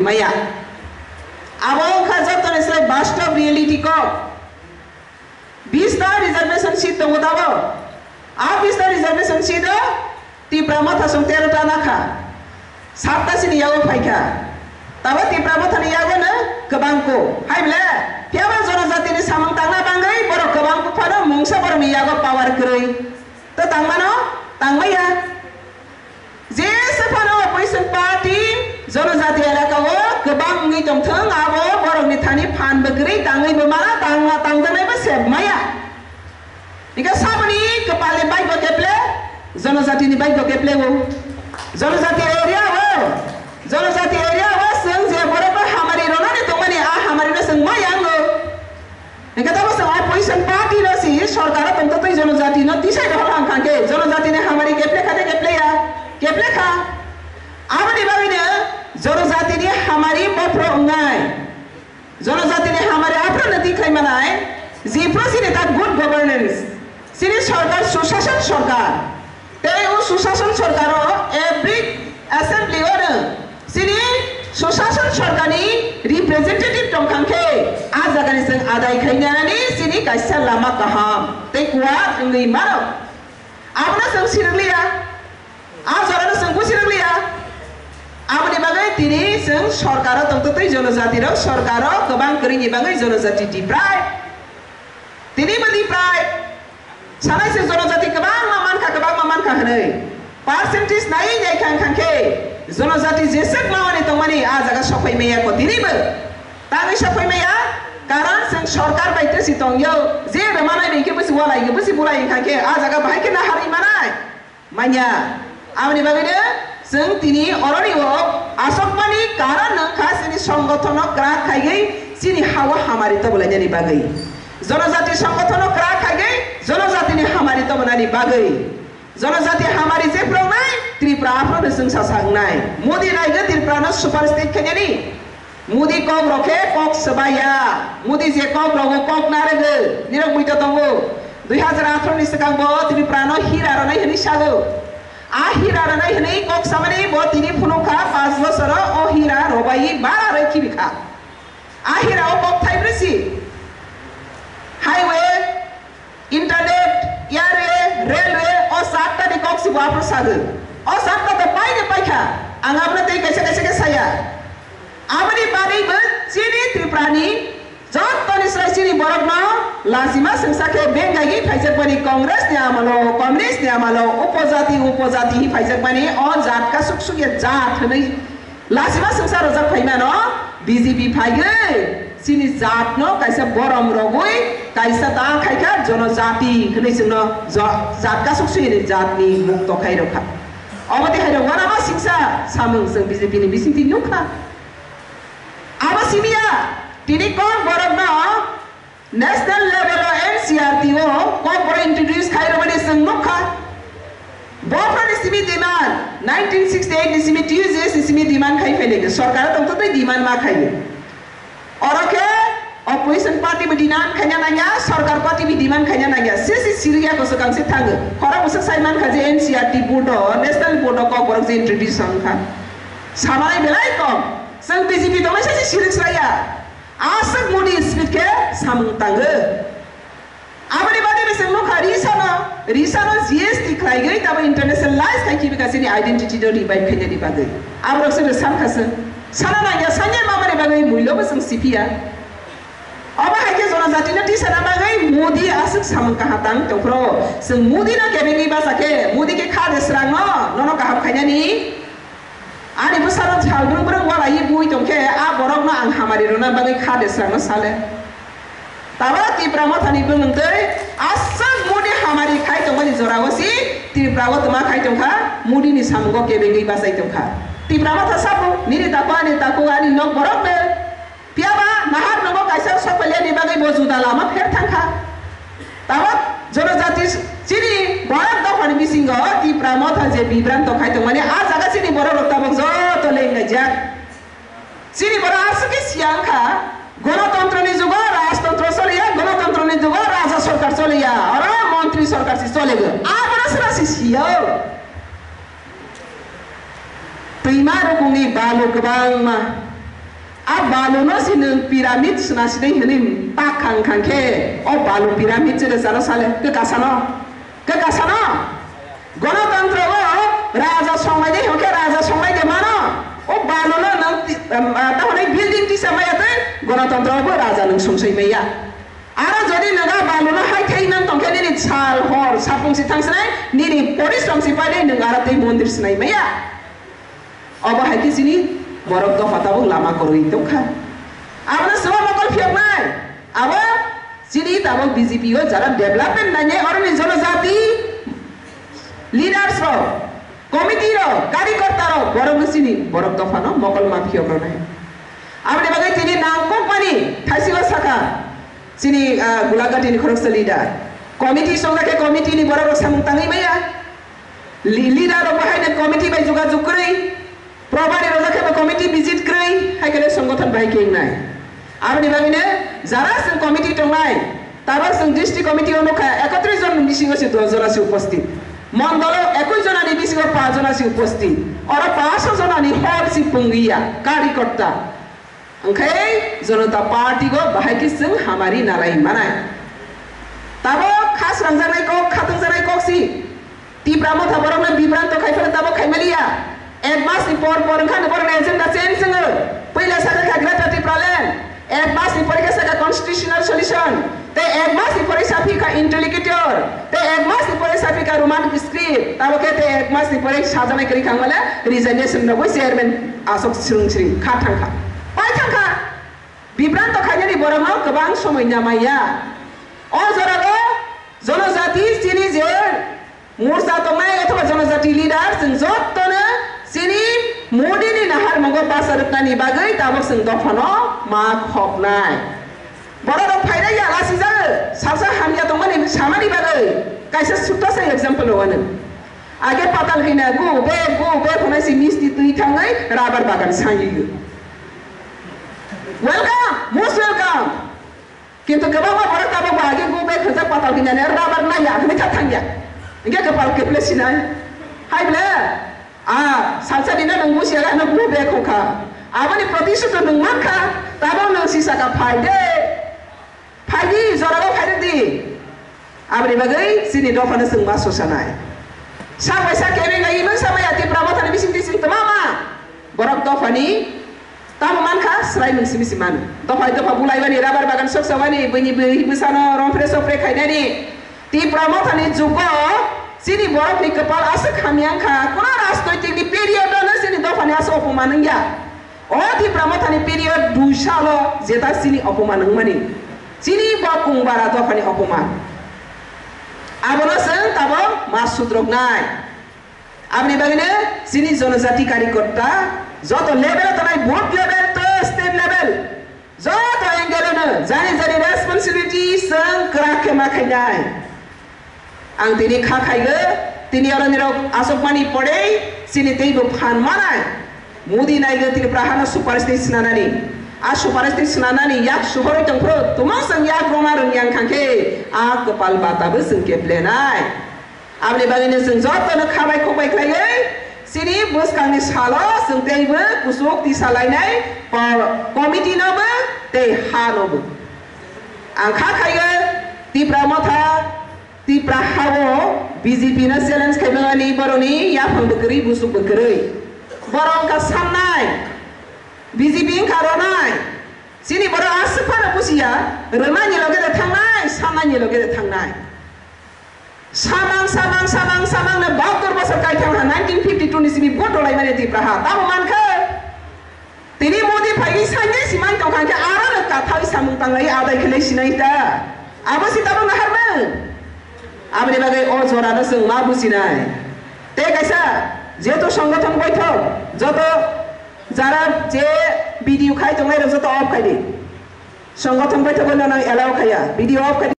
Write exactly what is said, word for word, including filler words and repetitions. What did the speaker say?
maya. Abo wngkha jotoni slai bastob reality kok. Bista reservation seat tongo tabo. A bista reservation seat o Tipra Motha song tero ta nakha. Satta sini yago phaikha. Tabo Tipra Motha ni yago no kwbang ko. Hai ble, phiya ba jonojati ni samung tangna bangwi borok kwbang ko phano mungsa borok ni yago power kwrwi. To tangmano, tangmaya. Jesa phano opposition party jonojati elaka o kwbang wngwi tongthwng, abo borokni thani phan bwkrwi tangwi bwmala tangma tangjaknai bo sep maya. Ika saboni kwpalni bike bo keple, jonojatini bike bo keple o. Jonojati area o, jonojati area o chwng je borok bai hamari ronani tongmani a hamari no chwng maya wngo. Hingke tamo chwng opposition party no si sorkar o tongtotwi jonojati no tisai rohor hang kha khe jonojati ni hamari keple kha de keple ya? Keple kha. Aboni bagwi no jonojati ni hamari bophro wngnai. Jonojati ni hamari aphro no tikhlai manai. Ji pro sini ta good governance. Sini sorkar sushasan sorkar. Tei o Sushason sorkaro every assembly o no chini Sushason sorkarni representative tongkha khe a jagani chwng adai khainani chini kaisa lama kaham tei kuwar wngwi mano. Abono chwng sirwkliya, a jorano chwng bo sirwkliya. Aboni bagwi tini chwng sorkaro tongtotwi jonojatirok sorkaro kwbang kwrwini bagwi jonojati deprive. Tini bo deprive. Sanai se jonojati kwbangma mankha, kwbangma mankha hwnwi. Percentage nai nai kha wngkha khe jonojati jeswk mawani tongmani a jaga sokphai maya ko tinibo. Tangwi sokphai maya, karon chwng sorkar bai twisi tongyo. Je rwmanai bai khe bwsi walai khe bwsi bulai wngkha khe a jaga bahai khe naharwi manai. Manya, aboni bagwino chwng tini oroni o asokmani karon wngkha chini songothono kwrak khaigwi chini ha-o hamari tobolainani bagwi. Jonojati songothono kwrak khaigwi jonojatini hamari tobonani bagwi. Jonojati hamari jephru wngnai Tripura aphuru chwngsa sa wngnai. Modi naigwi Tripurano super state khainani. Modi kok rok khe kok swbaiya. Modi je kok rogo kok narwgo, nirok muitu tongo. Dui hajar atharo ni swkang bo Tripura no hira rwnai hwnwi sago. A hira rwnai hwnwi kok samani bo tini phunuk kha, panch bosoro o hira robai bara rwi khibi kha. A hira o kok thai brwi si. Highway, internet, airway, railway, o chatta ni kok si bo aphuru sago. O chatta to paide paikha, ang abono tei kaisa kaisa khe saya. Aboni bagwi bo chini Tripura ni jottoni srai chini borok no lachima sengsa khe bengai phaijak mani Congress ni amalo, Communist ni amalo, upojati, upojati hi phaijak mani o jat kasuk suk ya jat hwnwi lachima sengsa rojak phaimano B J P phaigwi chini jatno kaisa borom rogwi kaisa ta khaikha jonojati hwnwi chwngno jo-, jat kasuk suyani jatni mukto khai rokha. Omo tei hai rok wanama singsa samung chwng B J P ni bisingtwi nukha. Abo simiya tini kok borokno National level o N C R T o kokborok introduce khai rwmani chwng nukha. Bophani simi demand, nineteen sixty-eight ni simi T U J S ni simi demand khai phailai khe sorkar tongtotwi demand ma khai. Oro khe opposition party bo demand khaina nangya, sorkar party bo demand khaina nangya. Sisi siriya ko swkang se thango. Khorang bwswk sai mankha je N C R T board o, national board o kokborok je introduce wngkha. Samanai belai kom. Chwng B J P tongnai sasi sirik slaiya. Aswk Modi speed khe samung tango. Aboni bagwi bo chwng nukha risano, risano G S T khlaigwi tamo internationalize khai khibi kha chini identity no revive khainani bagwi. Aborok se sankha se. Sana nangya sanya mamani bagwi muilo bo chwng siphiya. Obo hai khe jonojati no tisana bagwi Modi aswk samung kaha tang tongphro. Chwng Modi no kebengwi bacha khe, Modi khe kha de srang no, nono kaham khainani. Ani bwsano sal brwng brwng walai bui tong khe, a borokno ang hamari rwna bagwi kha de srangno sale. Tabra Tipra Mothani bwmwng twi aswk Modi hamari khai tongmani jorao si Tipra o twma khai tongkha, Modi ni samungo kebengwi bachai tongkha. Tipra Motha sabu, nini takhuk ani takhuk ani nok borok de. Phiya ba nahar nogo kaisa sokphailya ni bagwi bo juda lama pher thang kha. Tabok jonojati chini borok dophani bisingo Tipra Motha je bibranto khai tongmani, a jaga chini borok rok tabok joto lenglaijak. Chini borok aswk khe siya wngkha, gonotontro ni jugo rajtontro choliya, gonotontro ni jugo raja sorkar choliya, oro montri sorkar se choligo. Abono sra se siya o. Twima rukungni balu kwbangma. A balu no si nwng pyramid sna sinai hwnwi tak khang khang khe, o balu pyramid chwle chalo sale, khe kasano, khe kasano. Gonotontro o raja songnai de hwnkhe raja songnai de mano. O balu no nwng ti-, em, ah, tahonai building tisa maya tei gonotontro bo raja nwng sungsai maya. Aro jodi nwng a balu no hai thai nang tongkhe nini sal hor sapung si thang sinai, nini porishrom si painai nwng aro tei mondir sinai maya. Obo hai khe chini borok dopha tabuk lama kwrwi tongkha. Abono swma mokol phiyoknai. Abo chini tabuk B J P o jara development nainai oroni jonojati leaders rok, committee rok, karikorta rok borokno chini borok dophano mokol ma phiyoknai. Aboni bagwi tini nangkukmani thaisilo sakha chini, ah, Gulagati ni khoroksa leader. Committee songjakhe committee ni borok rok samung tangwi maya. Li-, leader rok bo haino committee bai jogajog kwrwi, probari rok khe bo committee visit kwrwi, hai khe le songothon bai khe wngnai. Aboni bagwino jara chwng committee tongnai, tabuk chwng district committee o nukha ekotris jon ni bisingo se dos jona se uposthit, mondolo ekus jona ni bisingo paanch jona se uposthit, oro paanch jona ni hor se pungwi ya, karikorta. Hwnkhe Janata Party go bahai khe chwng hamari nalai manai. Tabuk kha srangjaknai kok, kha tongjaknai kok si. Tipra Motha borokno bibranto khai phano tabuk khai maliya. Ek mas ni por por wngkha borokni agenda change wngo. Puila sakha kha Greater Tipraland. Ek mas ni pore khe sakha constitutional solution. Tei ek mas ni pore saphi kha interlocutor. Tei ek mas ni pore saphi kha Roman script. Tabuk khe tei ek mas ni pore sajaknai kwrwi kha wngmale resignation rogwi chairman Ashok Srungsri kha thangkha. Pai thangkha. Bibranto khainani borokno kwbang somoi namaiya. O jorao jonojati chini je morcha tongnai othoba jonojati leader chwng jottono chini Modi ni naharmungo basa rwknani bagwi tabuk chwng dophano ma khoknai. Borok rok phairaiya lasijago, salsa hamya tongmani samani bagwi kaisa sutta se example rwano. Age patal hina go back, go back hwnwi si misti twi thangwi rubber bagan sangigo. Welcome, most welcome. Kintu kwbangma borok tabuk bo age go back hwnjak patal hina ne rubber naiya hwnwi kha thangya. Hingke kwpal keple sinai. Hai ble, a salsa dina nung busia ga no go back hokha. Aboni protishuto nung mankha, tabuk nung sisaka phai de. Phaidi, jorao phaidi. Aboni bagwi chini dophano chwng ma sosanai. Sak bai sak kebeng gai imang samaya Tipra Mothani bising tising twmama. Borok dophani tamo mankha, swrai mung simi si mano. Dophai dopha bulaibani, rubber bagan sok sawani, bini bwi bwsano rompre sopre khainani. Tipra Mothani jugo chini borokni kwpal aswk hamya wngkha, kono rajnoitikni period-o no chini dophani aswk opoman wngya. O Tipra Mothani period dui salo jeta chini opoman wngmani. Chini bo kung bara dophani opoman. Abono chwng tabok ma sudroknai. Aboni bagwino chini jonojati karyakarta joto level tongnai, booth level to state level, joto angle-o no jani jani responsibility chwng kwrak khe ma khainai. Ang tini kha khaigo, tini oroni rok asokmani pore chini teibo phan manai. Modi naigo Tripura hano superstate swnanani. A superstate swnanani yak suhoroi tongphuru, tumang chwng yak rwna rwngya wngkha khe, a kwpal bata bo chwng keplenai. Aboni bagwino chwng jotono kha bai khok bai khlaiwi, chini bwskangni salo chwng teibo kuchuk tisa lainai, po-, committee no bo tei ha no bo. Ang kha khaigo, Tipra Motha, Tipra hao B J P no challenge khaimani boroni yaphang bo kwrwi, busuk bo kwrwi. Borok wngkha sannai, B J P wngkha ronai. Chini borok aswk phano busiya, rwnani loge de thangnai, sannani loge de thangnai. Samang, samang, samang, samang no bahatur bosor kai thangha nineteen fifty two ni simi vote rwlaimani Tipra ha. Tamo mankha? Tini Modi phaigwi sanya si man tongkha khe aro no kathawi samung tanglai adai khlai sinai ta. Abo si tamo nahar mang. Aboni bagwi o jora no chwng ma businai. Tei kaisa jeto songothon boithok joto jara je video khai tongnai rok joto off khai di. Songothon boithok no nang allow khaiya. Video off khai di.